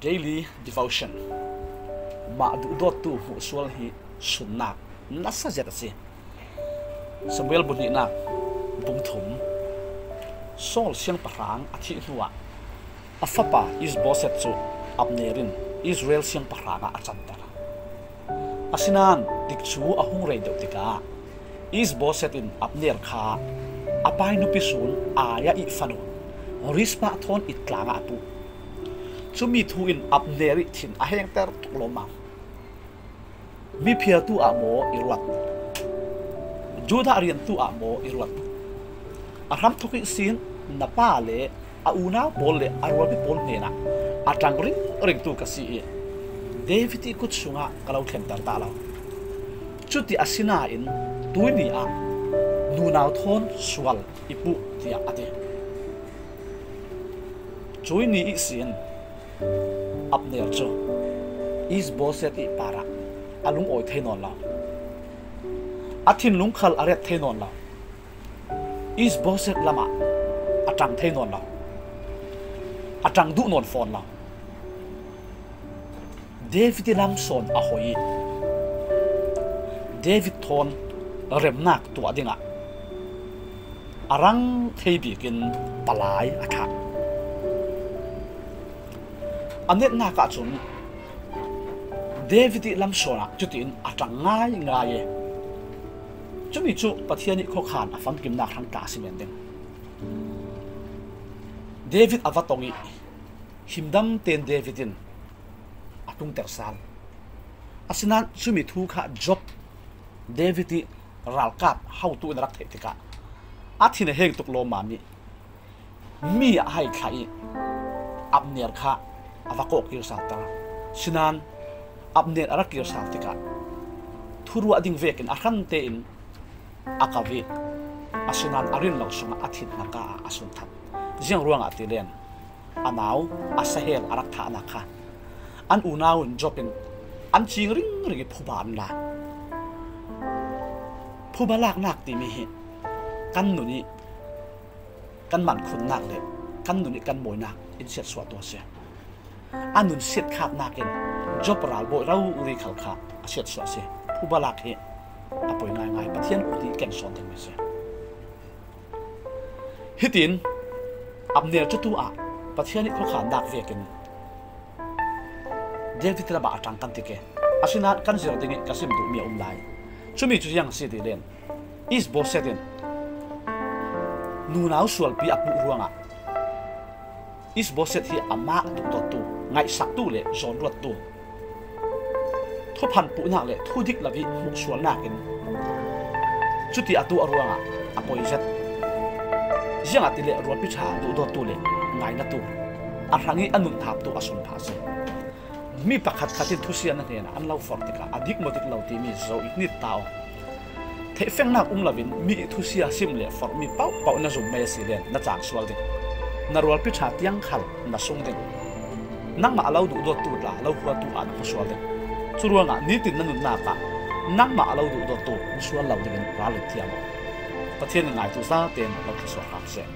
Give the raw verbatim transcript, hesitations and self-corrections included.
Daily Devotion. Mah duhdawttu hmuhsual hi sunnak nasa zet a si. Samuel bu hnihnak bung thum. Saul siangpahrang a thih hnuah a fapa Is-boset cu Abner in Israel siangpahrang ah a canter. Asinain tikcu a hung rei deuh tikah Is-boset in Abner kha a pai nupi sun Ai ah ihfan uh Rizpah thawn ittlang ah a puh. Cumi thu in Abner ih thin a hengter tuk lawmmam. Mi phiatu ah maw i ruat? Judah riantu ah maw i ruat? A hramthawk ihsin na pa le a unau pawl le a rualpi pawl hnenah a ṭang ringringtu ka si ih David ih kut sungah ka lo thlenter dah lo. Cuti asinain tuini ah nunau thawn sual i puh, tiah a ti. Cuini ihsin Abner cu Is-boset ih parah a lungawi thei nawn lo. A thinlung khal a ret thei nawn lo. Is-boset lamah a ṭang thei nawn lo. A ṭang duh nawn fawn lo. David ih lam sawn a hoi ih David thawn remnak tuah dingah a rang thei bikin palai a thah. A netnak ahcun David ih lam sawn ah cutiin a ṭang ngaingai ih cumi cu Pathian ih khuakhan a famkimnak hrangtla a si men ding. David a va tong ih himdam tein David in a tlungter sal. Asinain cumi thu kha Joab, David ih ralkap hotu in a rak theih tikah a thin a heng tuk lawmmam ih mi a hai thlah ih Abner kha a va kawh kir salter. Sinain Abner a rak kir sal tikah thuruah ding vekin a hran tein a kau ih, asinain a rinlo sungah a thin hnaka ah a sun that. Ziang ruangah ti len a nau a sahel a rak thahnak kha an unau in Joab in an cing ringring ih phuba an lak. Phuba laknak timi hi kan nun ih kan mankhunnak le kan nun ih kan mawinak in siatsuahtu a si. A nun siatkhatnak in Joab ralbawi rori khal kha a siatsuah a si. Phuba lak hi a poi ngaingai, Pathian kut ih ken sawn dingmi a si. Hitin Abner cu tu ah Pathian ih khuakhannak vekin David lamah a ṭang kan ti ke. Asinain kan zir dingih ka sim duhmi a um lai. Cumi cu ziang a si ti len Is-boset in nunau sualpi a puh ruangah Is-boset hi amah duhdawttu, ngaihsaktu le zawnruattu, thuphan puhnak le thudik lo ih hmuhsualnak in cuti a tuah ruangah a poi zet. Ziangahtile rualpi ṭha duhdawttu le ngainatu a hrangih a nunthaptu a sunphah a si. Mi pakhatkhat in thusia na hnenah an lo forh tikah a dik maw dik lo timi zoh ih hnit ta aw. Theihfengnak um loin mi ih thusia sim le forhmi pohpoh na zum mei a si len na cang sual ding. Na rualpi ṭha tiang khal na sung ding. Nangmah a lo duhdawttu tla lo huatu ah na hmu sual ding. Curuangah nitin na nunnak ah nangmah a lo duhdawttu hmu sual lo dingin ral in thiam aw. Pathian in ngaitu zaten lo thluasuak hram seh.